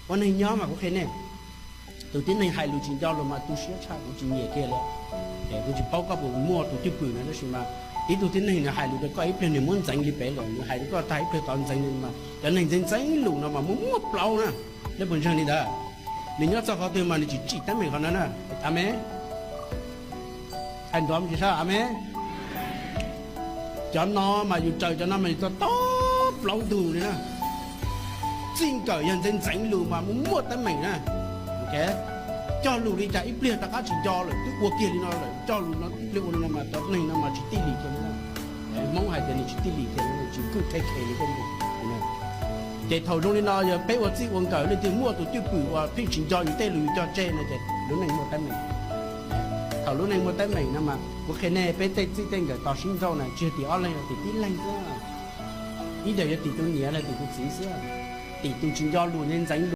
Ua neeg nyob mas kuv qhia nej, tus tib neeg hais lus tsis nco luag mas tu siab tshaj, kuv tsis nyiam kiag li. Kuv tsis paub koj puas muaj tus cwj pwm no, tab sis mas ib tug tib neeg nws hais lus rau koj ib pliag nws muab ntxeev li pem lawm, nws hais rau koj tag ib pliag tod ntxeev li mas cov neeg ntxeev ntxeev lus no mas muaj muaj plaub na. Nej puas ntseeg li ntawd? Nws nyob txog qhov twg mas nws tsis tsim teeb meem qhov no na. Amees. Hais nrov tsis sab amees. Cov no mas yus raws cov no mas yus tau tob plaub ntug li na. Txij nkawm yog ntxeev ntxeev lus mas muaj muaj teeb meem na. Cog lus li cas ib pliag rov qab tsis nco lawm, twb ua kiag li no lawm, cog lus no ib pliag ua li no mas cov neeg no mas tsis tij lis kiag li na. Hmoob hais tias nws tsis tij lis kiag, tsis kuj khe khe li. Ces thaum zoo li no yog peb ua txij ua nkawm leej twg muaj tus cwj pwm uas pheej tsis nco yus tej lus yus cog tseg no ces lub neej muaj teeb meem. Thaum lub neej muaj teeb meem no mas kuv qhia nej, peb tej txij tej nkawm tos sib nrauj na tsis yog tim ob leeg, tim tib leeg xwb. Ib yam yog tim tus niam los tim tus txiv xwb. Tim tus tsis nco lus ntxeev